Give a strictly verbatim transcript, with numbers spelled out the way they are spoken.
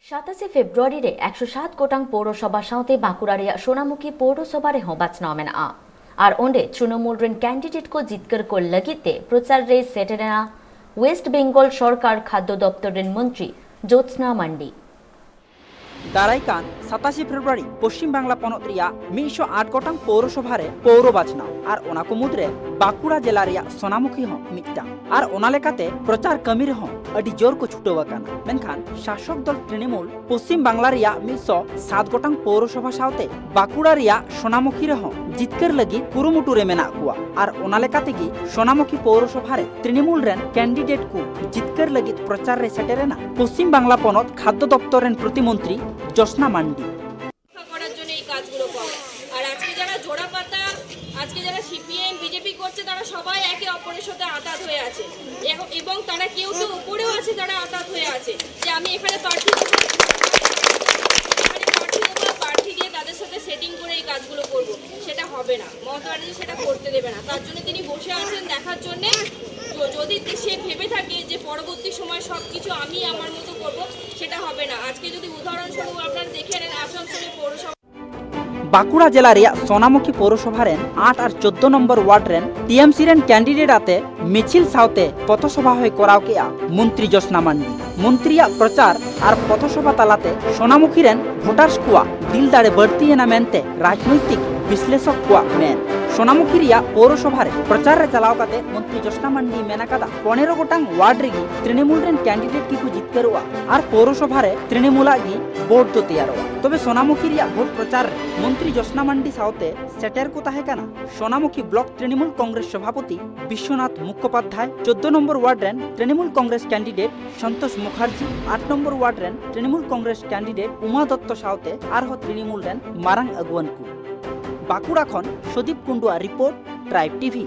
ᱥᱟᱛᱟᱥᱮ ᱯᱷᱮᱵᱽᱨᱩᱣᱟᱨᱤ ᱨᱮ ᱮᱠᱥᱚ ᱥᱟᱛ ᱜᱚᱴᱟᱝ ᱯᱳᱣᱨᱚᱥᱚᱵᱷᱟ ᱥᱟᱶᱛᱮ ᱵᱟᱸᱠᱩᱲᱟ ᱨᱮᱭᱟᱜ ᱥᱳᱱᱟᱢᱩᱠᱷᱤ ᱯᱳᱣᱨᱚᱥᱚᱵᱷᱟ ᱨᱮᱦᱚᱸ ᱵᱟᱪᱷᱱᱟᱣ ᱢᱮᱱᱟᱜᱼᱟ᱾ ᱟᱨ ᱚᱸᱰᱮ ᱛᱨᱤᱱᱚᱢᱩᱞ ᱨᱮᱱ ᱠᱮᱱᱰᱤᱰᱮᱴ ᱠᱚ ᱡᱤᱛᱠᱟᱹᱨ ᱠᱚ ᱞᱟᱹᱜᱤᱫ ᱛᱮ ᱯᱨᱚᱪᱟᱨ ᱨᱮᱭ ᱥᱮᱴᱮᱨᱮᱱᱟ ᱳᱭᱮᱥᱴ ᱵᱮᱝᱜᱚᱞ ᱥᱚᱨᱠᱟᱨ ᱠᱷᱟᱫᱽᱫᱚ ᱫᱚᱯᱛᱚᱨ ᱨᱮᱱ ᱢᱚᱱᱛᱨᱤ ᱡᱳᱛᱥᱱᱟ ᱢᱟᱱᱰᱤ᱾ ᱫᱟᱨᱟᱭ ᱠᱟᱱ ᱥᱟᱛᱟᱥᱮ ᱯᱷᱮᱵᱽᱨᱩᱣᱟᱨᱤ ᱯᱚᱥᱪᱤᱢ ᱵᱟᱝᱞᱟ ᱯᱚᱱᱚᱛ ᱨᱮᱭᱟᱜ ᱢᱤᱫᱥᱚ ᱟᱴ ᱜᱚᱴᱟᱝ ᱯᱳᱣᱨᱚᱥᱚᱵᱷᱟ ᱨᱮ ᱯᱳᱣᱨᱚ ᱵᱟᱪᱷᱱᱟᱣ, ᱟᱨ ᱚᱱᱟ ᱠᱚ ᱢᱩᱫᱽᱨᱮ ᱵᱟᱸᱠᱩᱲᱟ ᱡᱮᱞᱟ ᱨᱮᱭᱟᱜ ᱥᱳᱱᱟᱢᱩᱠᱷᱤ ᱦᱚᱸ ᱢᱤᱫᱴᱟᱝ᱾ ᱟᱨ ᱚᱱᱟ ᱞᱮᱠᱟᱛᱮ ᱯᱨᱚᱪᱟᱨ ᱠᱟᱹᱢᱤ ᱨᱮᱦᱚᱸ ᱟᱹᱰᱤ ᱡᱳᱨ ᱠᱚ ᱪᱷᱩᱴᱟᱹᱣ ᱟᱠᱟᱱᱟ᱾ ᱢᱮᱱᱠᱷᱟᱱ ᱥᱟᱥᱚᱠ ᱫᱚᱞ ᱛᱨᱤᱱᱚᱢᱩᱞ ᱯᱚᱥᱪᱤᱢ ᱵᱟᱝᱞᱟ ᱨᱮᱭᱟᱜ ᱢᱤᱫᱥᱚ ᱥᱟᱛ ᱜᱚᱴᱟᱝ ᱯᱳᱣᱨᱚᱥᱚᱵᱷᱟ ᱥᱟᱶᱛᱮ ᱵᱟᱸᱠᱩᱲᱟ ᱨᱮᱭᱟᱜ ᱥᱳᱱᱟᱢᱩᱠᱷᱤ ᱨᱮᱦᱚᱸ ᱡᱤᱛᱠᱟᱹᱨ ᱞᱟᱹᱜᱤᱫ ᱠᱩᱨᱩᱢᱩᱴᱩ ᱨᱮ ᱢᱮᱱᱟᱜ ᱠᱚᱣᱟ᱾ ᱟᱨ ᱚᱱᱟ ᱞᱮᱠᱟ ᱛᱮᱜᱮ ᱥᱳᱱᱟᱢᱩᱠᱷᱤ ᱯᱳᱣᱨᱚᱥᱚᱵᱷᱟ ᱨᱮ ᱛᱨᱤᱱᱚᱢᱩᱞ ᱨᱮᱱ ᱠᱮᱱᱰᱤᱰᱮᱴ ᱠᱚ ᱡᱤᱛᱠᱟᱹᱨ ᱞᱟᱹᱜᱤᱫ ᱯᱨᱚᱪᱟᱨ ᱨᱮ ᱥᱮᱴᱮᱨᱮᱱᱟ ᱯᱚᱥᱪᱤᱢ ᱵᱟᱝᱞᱟ ᱯᱚᱱᱚᱛ ᱠᱷᱟᱫᱽᱫᱚ ᱫᱚᱯᱛᱚᱨ ᱨᱮᱱ ᱯᱨᱚᱛᱤᱢᱚᱱᱛᱨᱤ ᱡᱳᱥᱱᱟ ᱢᱟᱱᱰᱤ᱾ রক্ষা করার জন্য এই কাজগুলো করে। আর আজকে যারা জোড়া পাতা, আজকে যারা সিপিএম বিজেপি করছে, তারা সবাই একে অপরের সাথে আতাত হয়ে আছে। এব- এবং তারা কেউ কেউ উপরেও আছে, যারা আতাত হয়ে আছে যে আমি এখানে প্রার্থী দেবো, এখানে প্রার্থী দেবো, প্রার্থী দিয়ে তাদের সাথে সেটিং করে এই কাজগুলো করব। সেটা হবে না, মমতা ব্যানার্জি সেটা করতে দেবে না। তার জন্য তিনি বসে আছেন দেখার জন্য। যদি সে ভেবে থাকে যে পরবর্তী সময় সব কিছু আমি আমার মতো করব, সেটা হবে না। আজকে যদি উদাহরণস্বরূপ আপনারা দেখে নেন, আসানসোলের পৌরসভা বাঁকুড়া জেলা ᱨᱮᱭᱟᱜ ᱥᱳᱱᱟᱢᱩᱠᱷᱤ ᱯᱳᱣᱨᱚᱥᱚᱵᱷᱟ ᱨᱮᱱ ᱟᱴ ᱟᱨ ᱪᱳᱫᱽᱫᱳ ᱱᱚᱢᱵᱚᱨ ᱣᱟᱨᱰ ᱨᱮᱱ ᱴᱤᱮᱢᱥᱤ ᱨᱮᱱ ᱠᱮᱱᱰᱤᱰᱮᱴ ᱟᱛᱮ ᱢᱤᱪᱷᱤᱞ ᱥᱟᱶᱛᱮ ᱯᱚᱛᱷᱚᱥᱚᱵᱷᱟ ᱦᱚᱸᱭ ᱠᱚᱨᱟᱣ ᱠᱮᱫᱼᱟ ᱢᱚᱱᱛᱨᱤ ᱡᱳᱥᱱᱟ ᱢᱟᱱᱰᱤ᱾ ᱢᱚᱱᱛᱨᱤᱭᱟᱜ ᱯᱨᱚᱪᱟᱨ ᱟᱨ ᱯᱚᱛᱷᱚᱥᱚᱵᱷᱟ ᱛᱟᱞᱟᱛᱮ ᱥᱳᱱᱟᱢᱩᱠᱷᱤ ᱨᱮᱱ ᱵᱷᱳᱴᱟᱨᱥ ᱠᱚᱣᱟᱜ ᱫᱤᱞ ᱫᱟᱲᱮ ᱵᱟᱹᱲᱛᱤᱭᱮᱱᱟ ᱢᱮᱱᱛᱮ ᱨᱟᱡᱽᱱᱳᱭᱛᱤᱠ ᱵᱤᱥᱞᱮᱥᱚᱠ ᱠᱚᱣᱟᱜ ᱢᱮᱱ᱾ ᱥᱳᱱᱟᱢᱩᱠᱷᱤ ᱨᱮᱭᱟᱜ ᱯᱳᱣᱨᱚᱥᱚᱵᱷᱟ ᱨᱮ ᱯᱨᱚᱪᱟᱨ ᱨᱮ ᱪᱟᱞᱟᱣ ᱠᱟᱛᱮ ᱢᱚᱱᱛᱨᱤ ᱡᱳᱥᱱᱟ ᱢᱟᱱᱰᱤ ᱢᱮᱱ ᱟᱠᱟᱫᱟ, ᱯᱚᱱᱮᱨᱚ ᱜᱚᱴᱟᱝ ᱣᱟᱨᱰ ᱨᱮᱜᱮ ᱛᱨᱤᱱᱚᱢᱩᱞ ᱨᱮᱱ ᱠᱮᱱᱰᱤᱰᱮᱴ ᱜᱮᱠᱚ ᱡᱤᱛᱠᱟᱹᱨᱚᱜᱼᱟ ᱟᱨ ᱯᱳᱣᱨᱚᱥᱚᱵᱷᱟ ᱨᱮ ᱛᱨᱤᱱᱚᱢᱩᱞᱟᱜ ᱜᱮ ᱵᱷᱳᱴ ᱫᱚ ᱛᱮᱭᱟᱨᱚᱜᱼᱟ᱾ ᱛᱚᱵᱮ ᱥᱳᱱᱟᱢᱩᱠᱷᱤ ᱨᱮᱭᱟᱜ ᱵᱷᱳᱴ ᱯᱨᱚᱪᱟᱨ ᱨᱮ ᱢᱚᱱᱛᱨᱤ ᱡᱳᱥᱱᱟ ᱢᱟᱱᱰᱤ ᱥᱟᱶᱛᱮ ᱥᱮᱴᱮᱨ ᱠᱚ ᱛᱟᱦᱮᱸ ᱠᱟᱱᱟ ᱥᱳᱱᱟᱢᱩᱠᱷᱤ ᱵᱞᱚᱠ ᱛᱨᱤᱱᱚᱢᱩᱞ ᱠᱚᱝᱜᱨᱮᱥ ᱥᱚᱵᱷᱟᱯᱚᱛᱤ ᱵᱤᱥᱣᱚᱱᱟᱛᱷ ᱢᱩᱠᱷᱳᱯᱟᱫᱽᱫᱷᱟᱭ, ᱪᱳᱫᱽᱫᱳ ᱱᱚᱢᱵᱚᱨ ᱣᱟᱨᱰ ᱨᱮᱱ ᱛᱨᱤᱱᱚᱢᱩᱞ ᱠᱚᱝᱜᱨᱮᱥ ᱠᱮᱱᱰᱤᱰᱮᱴ ᱥᱚᱱᱛᱳᱥ ᱢᱩᱠᱷᱟᱨᱡᱤ, ᱟᱴ ᱱᱚᱢᱵᱚᱨ ᱣᱟᱨᱰ ᱨᱮᱱ ᱛᱨᱤᱱᱚᱢᱩᱞ ᱠᱚᱝᱜᱨᱮᱥ ᱠᱮᱱᱰᱤᱰᱮᱴ ᱩᱢᱟ ᱫᱚᱛᱛᱚ ᱥᱟᱶᱛᱮ ᱟᱨᱦᱚᱸ ᱛᱨᱤᱱᱚᱢᱩᱞ ᱨᱮᱱ ᱢᱟᱨᱟᱝ ᱟᱹᱜᱩᱣᱟᱹᱱ ᱠᱚ᱾ ᱵᱟᱸᱠᱩᱲᱟ ᱠᱷᱚᱱ ᱥᱩᱫᱤᱯ ᱠᱩᱱᱰᱩᱣᱟᱜ ᱨᱤᱯᱳᱨᱴ, ᱴᱨᱟᱭᱤᱵᱽ ᱴᱤᱵᱷᱤ᱾